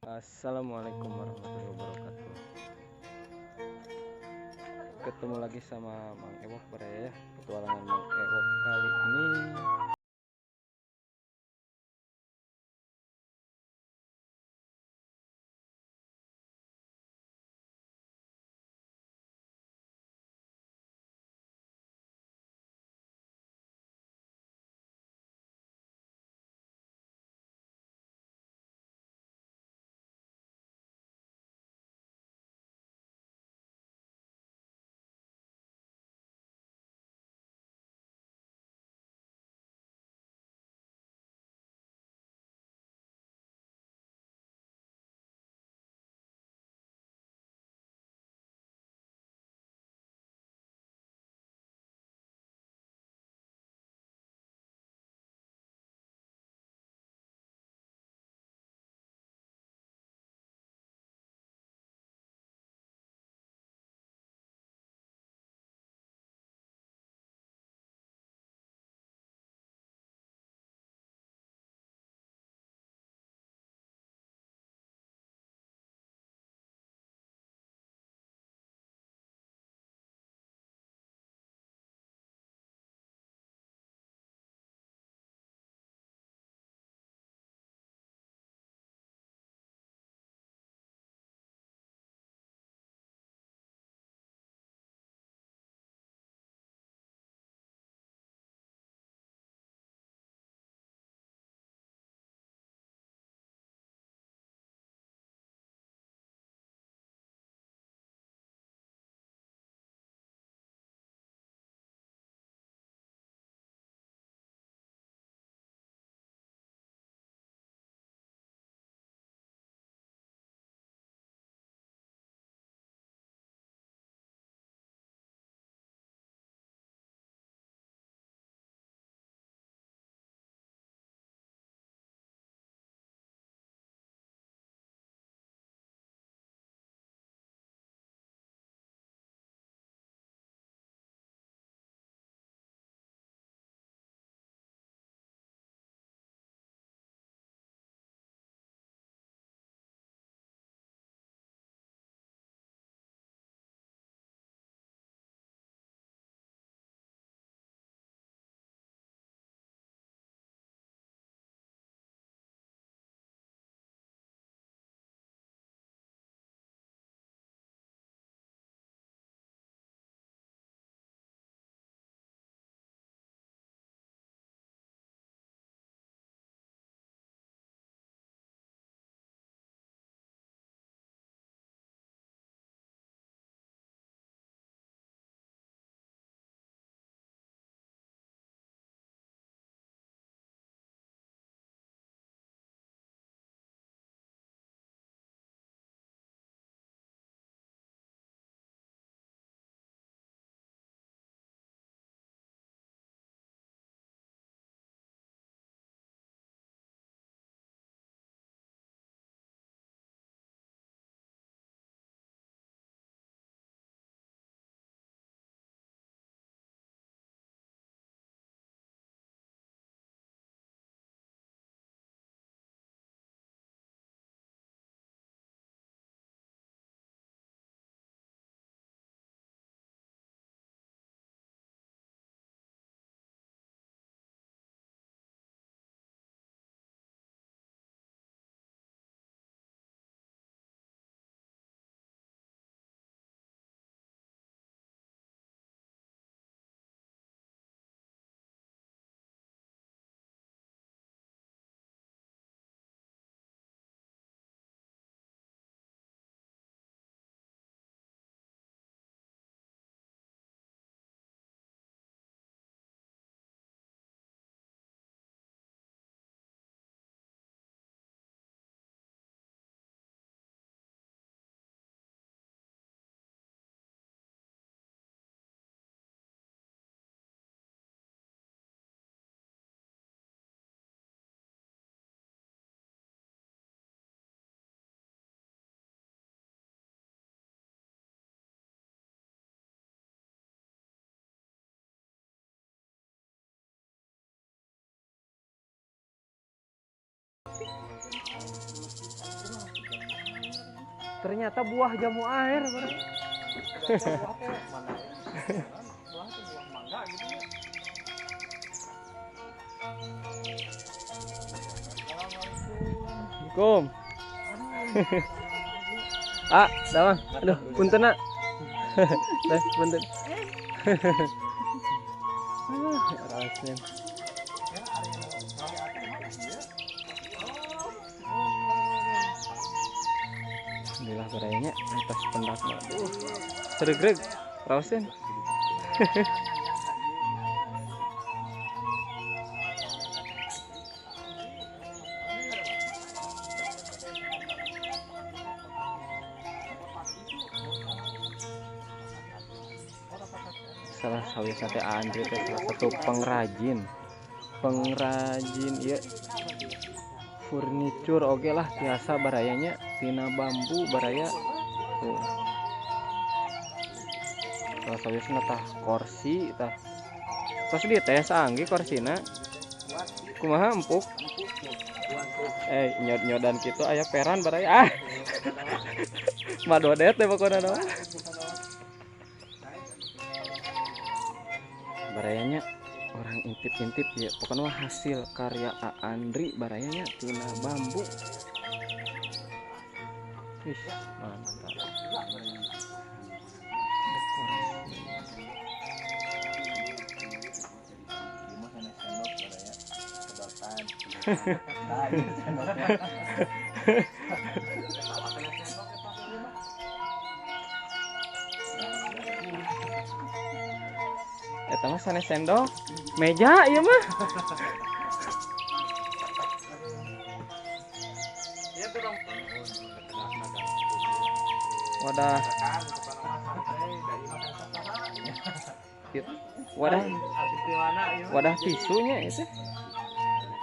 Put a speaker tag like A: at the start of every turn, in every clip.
A: Assalamualaikum warahmatullahi wabarakatuh. Ketemu lagi sama Mang Ewok Baraya ya. Petualangan Mang Ewok kali ini Ternyata buah jamu air.
B: Buah mangga gitu ya.
A: Assalamualaikum. Ah, damang. Aduh, punten nak. Teh, punten. Rasnya. Alhamdulillah barayanya atas pendak mah. Seregreg, raoseun. Salah satu Andre teh salah satu pengrajin ieu furniture oge lah tiasa barayanya tina bambu baraya tuh. Salah sawiosna tah kursi tah tos dites angge korsina kumaha empuk nyod-nyodan kitu aya peran baraya ah madodet teh pokona mah. Barayanya orang intip-intip ya pokoknya hasil karya A Andri barayanya tina bambu. Wih, mantap. Dekorasi. Eta mah sanes sendok, meja ieu mah. Wadah. Wadah. Wadah tisunya itu.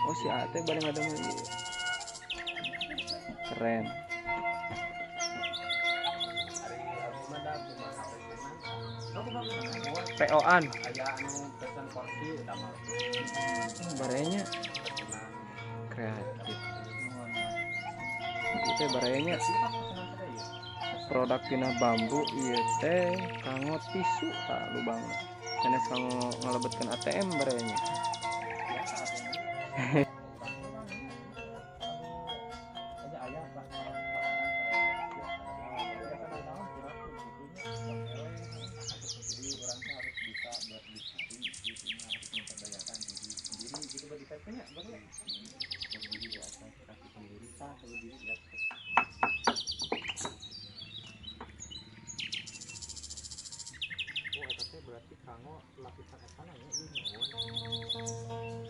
A: Oh si Ate bareng ada ieu. Keren. PO-an. Barayanya kreatif. Itu barayanya produk tina bambu ieu teh kanggo tisu tah lubangna. Sanes kanggo ngalebetkeun ATM barayanya.
B: Oh, eta teh berarti kanggo lapisan etana nya ieu nuhun.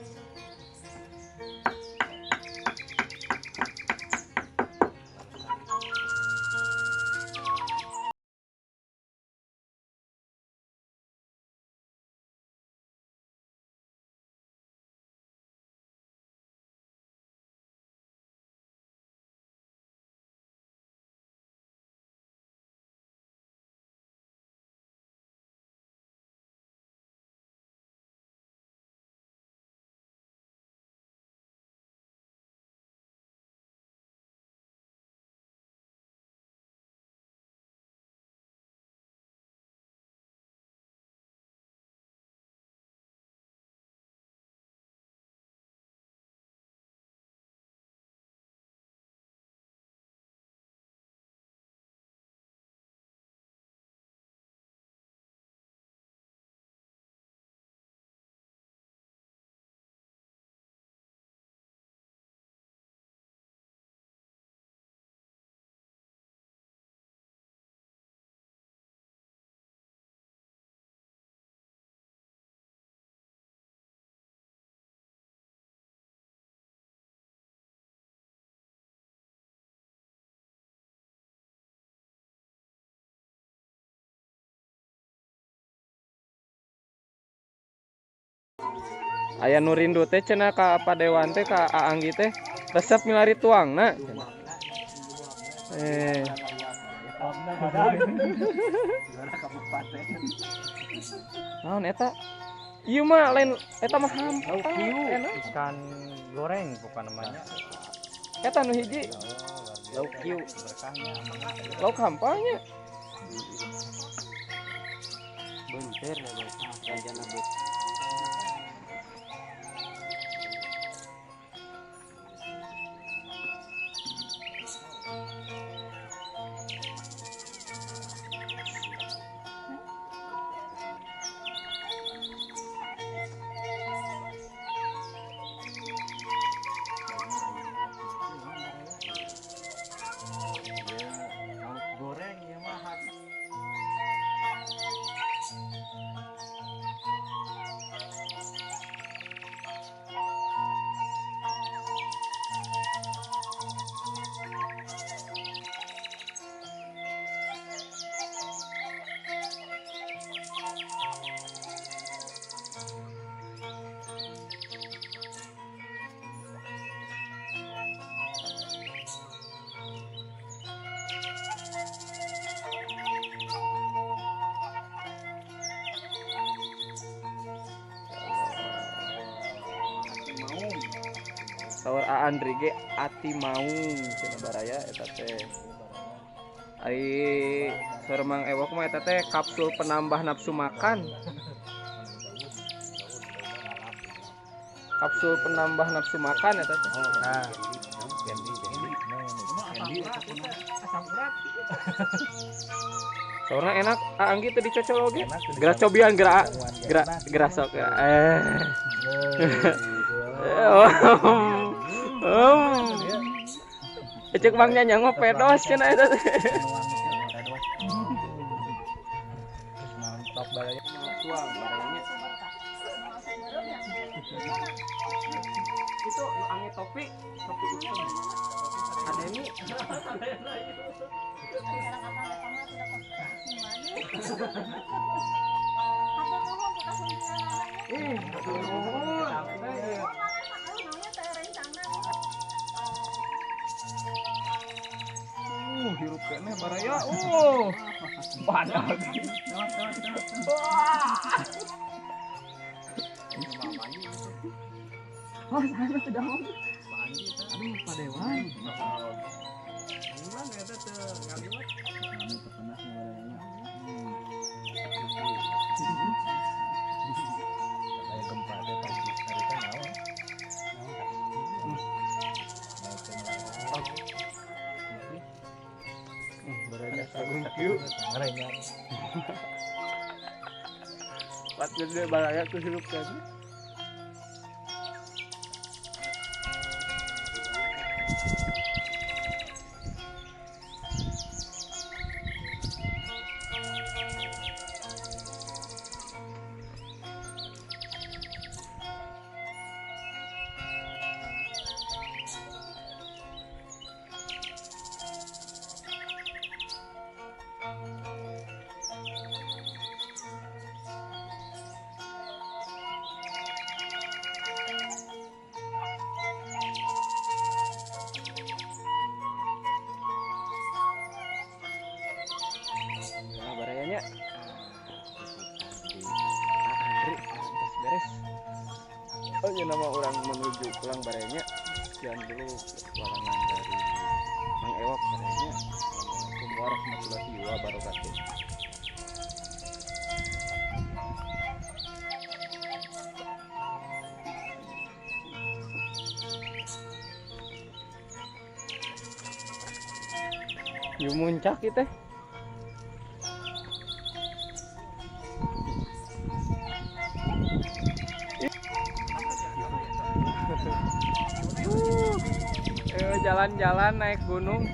A: Aya nu rindu teh cenah ka padewan teh ka Aanggi teh resep milari tuangna. Naon eta? Ieu mah lain eta mah hampa.
B: Ikan goreng bukan namanya.
A: Eta nu hiji. Lauk hiu. Lauk hampanya.
C: Bentar lah, rencana buat.
A: Saur Andri ge ati maung cenah baraya eta teh. Ari saur Mang Ewok mah eta teh kapsul penambah nafsu makan. Kapsul penambah nafsu makan eta teh.
B: Nah,
A: saurna enak, Anggi teu dicocol oge. Geura cobian geura geura geura sok. Cek Bang Nyanyang mah pedos cenah eta teh.
B: Mantap baraya.
A: Itu nu ange topi, topi hitam. Ademi. Hirup keneh baraya. Panas. Oh, sana sudah mau. Aduh, Pak Dewan. Ulang eta teu ngaliwat.
B: Kayak gempa teh pas harita naon?
A: Baraya sagung kieu.
B: Baraya.
A: Pat gede baraya ku hirup kan. Barayanya Andri atas beres. Oh ya, nama orang menuju pulang barayanya. Sekian dulu petualangan dari Mang Ewok barayanya. Assalamualaikum warahmatullahi wabarakatuh. Yuk muncak kita. Jalan-jalan naik gunung.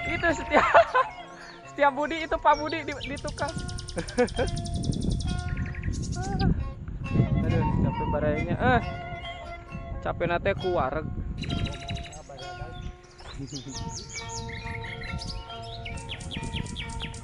A: Itu setiap Budi itu Pak Budi di tukang. Aduh, capek barayanya. Capek nate ku wareg.